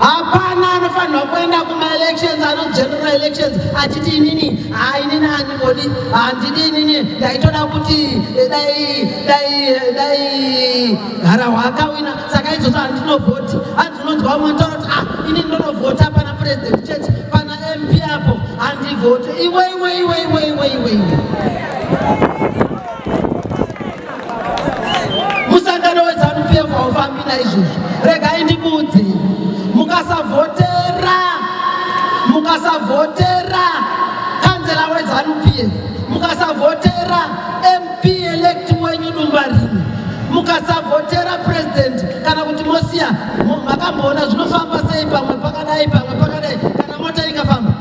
Hapana anofanirwa kuenda kumaelections ano general elections achiti inini haa inini handingodi handidi inini ndaitoda kuti eh, dai dai eh, dai harahwa akawina saka izvozvo handinovhoti. Hanzi unonzwa vamwe vanotaura kuti ah inini ndonovhota pana president chete pana MP apo handivhoti. Iwe iwe iwe iwe iwe iwe iwe. Musangano weZanu PF haufambi naizvozvo. Regai ndikuudzei, mukasavhotera mukasavhotera kanzela weZanu PF, mukasavhotera MP elect wenyu dumba rimwe, mukasavhotera president kana kuti mosiya, makamboona zvinofamba sei? Pamwe pakadai, pamwe pakadai, kana mota ingafamba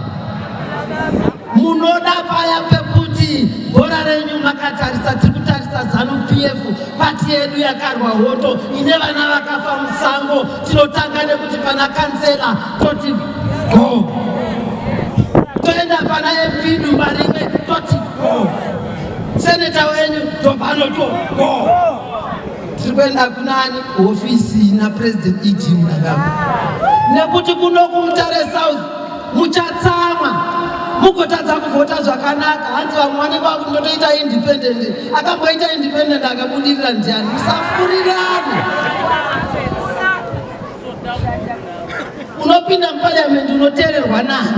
Munoda paya pekuti bhora renyu makatarisa, tiri kutarisa Zanu PF, pati yedu yakarwa hondo ine vana vakafa musango. Tinotanga nekuti pana kansela toti go, toenda pana MP dumba rimwe toti go, seneta wenyu tobvanoto go. Tiri kuenda kunani hofisi naPresident ED Mnangagwa, nekuti kuno kuMutare South muchatsamwa mugotadza kuvhota zvakanaka. Hanzi vamwe vanenge vakuti ndotoita independent. Akamboita independent akabudirira ndiani? Musafurirane. Unopinda muparliament unoteererwa nani?